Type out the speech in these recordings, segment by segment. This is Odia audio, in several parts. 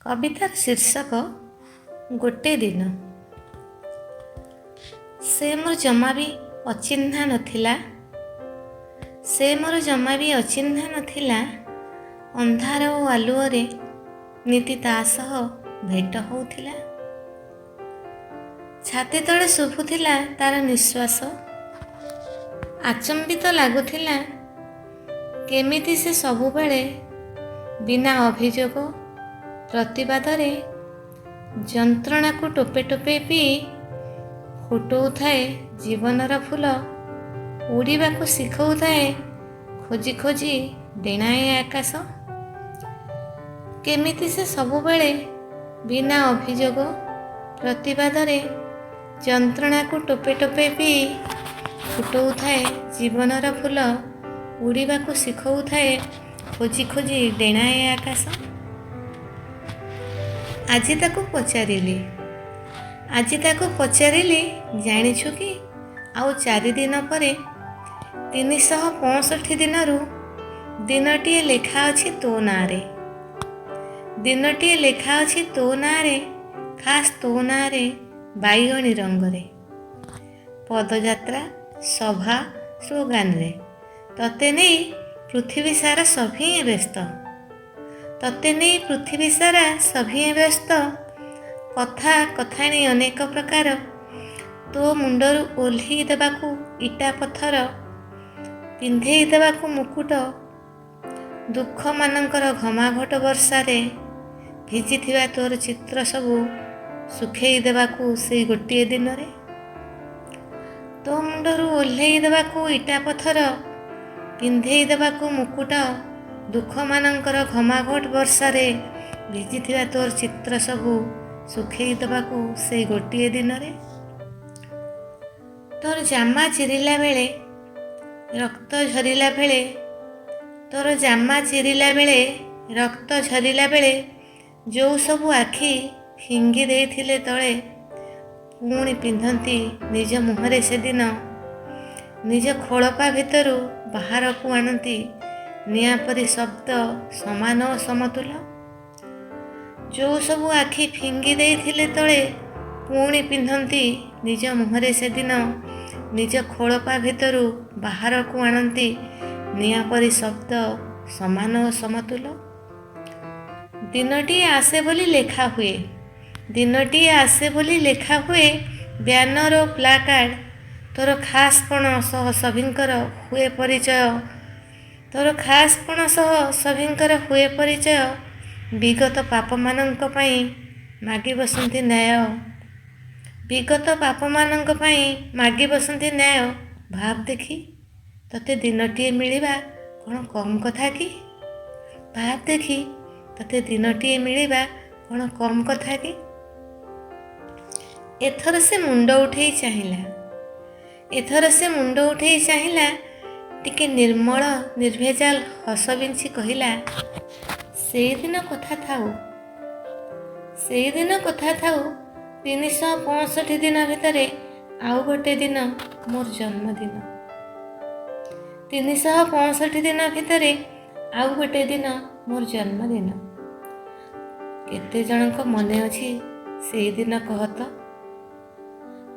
କବିତାର ଶୀର୍ଷକ ଗୋଟେ ଦିନ। ସେ ମୋର ଜମା ବି ଅଚିହ୍ନା ନଥିଲା, ସେ ମୋର ଜମା ବି ଅଚିହ୍ନା ନଥିଲା। ଅନ୍ଧାର ଓ ଆଲୁଅରେ ନିତି ତା ସହ ଭେଟ ହେଉଥିଲା। ଛାତି ତଳେ ଶୁଭୁଥିଲା ତାର ନିଶ୍ୱାସ। ଆଚମ୍ବିତ ଲାଗୁଥିଲା, କେମିତି ସେ ସବୁବେଳେ ବିନା ଅଭିଯୋଗ ପ୍ରତିବାଦରେ ଯନ୍ତ୍ରଣାକୁ ଟୋପେ ଟୋପେ ପିଇ ଫୁଟଉଥାଏ ଜୀବନର ଫୁଲ, ଉଡ଼ିବାକୁ ଶିଖଉଥାଏ ଖୋଜି ଖୋଜି ଡେଣାଏ ଆକାଶ। କେମିତି ସେ ସବୁବେଳେ ବିନା ଅଭିଯୋଗ ପ୍ରତିବାଦରେ ଯନ୍ତ୍ରଣାକୁ ଟୋପେ ଟୋପେ ପିଇ ଫୁଟଉଥାଏ ଜୀବନର ଫୁଲ, ଉଡ଼ିବାକୁ ଶିଖଉଥାଏ ଖୋଜି ଖୋଜି ଡେଣାଏ ଆକାଶ। ଆଜି ତାକୁ ପଚାରିଲି, ଆଜି ତାକୁ ପଚାରିଲି, ଜାଣିଛୁ କି ଆଉ 4 ଦିନ ପରେ 365 ଦିନରୁ ଦିନଟିଏ ଲେଖା ଅଛି ତୋ ନାଁରେ? ଦିନଟିଏ ଲେଖା ଅଛି ତୋ ନାଁରେ, ଖାସ୍ ତୋ ନାଁରେ, ବାଇଗଣୀ ରଙ୍ଗରେ। ପଦଯାତ୍ରା, ସଭା, ସ୍ଲୋଗାନରେ ତତେ ନେଇ ପୃଥିବୀ ସାରା ସଭିଏଁ ବ୍ୟସ୍ତ। ତତେ ନେଇ ପୃଥିବୀ ସାରା ସଭିଏଁ ବ୍ୟସ୍ତ। କଥା କଥାଣି ଅନେକ ପ୍ରକାର। ତୋ ମୁଣ୍ଡରୁ ଓହ୍ଲେଇ ଦେବାକୁ ଇଟା ପଥର, ପିନ୍ଧେଇ ଦେବାକୁ ମୁକୁଟ। ଦୁଃଖମାନଙ୍କର ଘମାଘୋଟ ବର୍ଷାରେ ଭିଜିଥିବା ତୋର ଚିତ୍ର ସବୁ ଶୁଖେଇ ଦେବାକୁ ସେଇ ଗୋଟିଏ ଦିନରେ। ତୋ ମୁଣ୍ଡରୁ ଓହ୍ଲେଇ ଦେବାକୁ ଇଟା ପଥର, ପିନ୍ଧେଇ ଦେବାକୁ ମୁକୁଟ। ଦୁଃଖମାନଙ୍କର ଘମାଘୋଟ ବର୍ଷାରେ ଭିଜିଥିବା ତୋର ଚିତ୍ର ସବୁ ଶୁଖେଇ ଦେବାକୁ ସେଇ ଗୋଟିଏ ଦିନରେ। ତୋର ଜାମା ଚିରିଲା ବେଳେ, ରକ୍ତ ଝରିଲା ବେଳେ, ତୋର ଜାମା ଚିରିଲା ବେଳେ, ରକ୍ତ ଝରିଲା ବେଳେ, ଯେଉଁ ସବୁ ଆଖି ଫିଙ୍ଗି ଦେଇଥିଲେ ତଳେ, ପୁଣି ପିନ୍ଧନ୍ତି ନିଜ ମୁହଁରେ ସେଦିନ। ନିଜ ଖୋଳପା ଭିତରୁ ବାହାରକୁ ଆଣନ୍ତି ନିଆଁ ପରି ଶବ୍ଦ ସମାନ ଓ ସମତୁଲ। ଯେଉଁ ସବୁ ଆଖି ଫିଙ୍ଗି ଦେଇଥିଲେ ତଳେ, ପୁଣି ପିନ୍ଧନ୍ତି ନିଜ ମୁହଁରେ ସେଦିନ। ନିଜ ଖୋଳପା ଭିତରୁ ବାହାରକୁ ଆଣନ୍ତି ନିଆଁ ପରି ଶବ୍ଦ ସମାନ ଓ ସମତୁଲ। ଦିନଟିଏ ଆସେ ବୋଲି ଲେଖା ହୁଏ, ଦିନଟିଏ ଆସେ ବୋଲି ଲେଖା ହୁଏ ବ୍ୟାନର ଓ ପ୍ଲାକାର୍ଡ଼। ତୋର ଖାସ୍ ପଣ ସହ ସଭିଙ୍କର ହୁଏ ପରିଚୟ। ତୋର ଖାସ୍ ପଣ ସହ ସଭିଙ୍କର ହୁଏ ପରିଚୟ। ବିଗତ ପାପମାନଙ୍କ ପାଇଁ ମାଗି ବସନ୍ତି ନ୍ୟାୟ। ବିଗତ ପାପମାନଙ୍କ ପାଇଁ ମାଗି ବସନ୍ତି ନ୍ୟାୟ। ଭାବ ଦେଖି, ତତେ ଦିନଟିଏ ମିଳିବା କ'ଣ କମ୍ କଥା କି? ଭାବ ଦେଖି, ତତେ ଦିନଟିଏ ମିଳିବା କ'ଣ କମ୍ କଥା କି? ଏଥର ସେ ମୁଣ୍ଡ ଉଠେଇ ଚାହିଁଲା, ଏଥର ସେ ମୁଣ୍ଡ ଉଠେଇ ଚାହିଁଲା। ଟିକେ ନିର୍ମଳ ନିର୍ଭେଜାଲ ହସ ବିଞ୍ଚି କହିଲା, ସେଇଦିନ କଥା ଥାଉ, ସେଇଦିନ କଥା ଥାଉ। 365 ଦିନ ଭିତରେ ଆଉ ଗୋଟେ ଦିନ ମୋର ଜନ୍ମଦିନ। 365 ଦିନ ଭିତରେ ଆଉ ଗୋଟେ ଦିନ ମୋର ଜନ୍ମଦିନ। କେତେ ଜଣଙ୍କ ମନେ ଅଛି ସେଇଦିନ କହ ତ?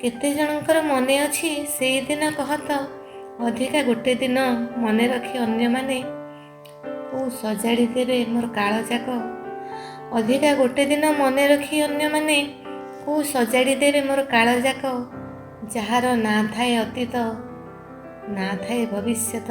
କେତେ ଜଣଙ୍କର ମନେ ଅଛି ସେଇଦିନ କହ ତ? ଅଧିକା ଗୋଟେ ଦିନ ମନେ ରଖି ଅନ୍ୟମାନେ କୋଉ ସଜାଡ଼ି ଦେବେ ମୋର କାଳଯାକ? ଅଧିକା ଗୋଟେ ଦିନ ମନେ ରଖି ଅନ୍ୟମାନେ କୋଉ ସଜାଡ଼ି ଦେବେ ମୋର କାଳଯାକ? ଯାହାର ନା ଥାଏ ଅତୀତ, ନା ଥାଏ ଭବିଷ୍ୟତ।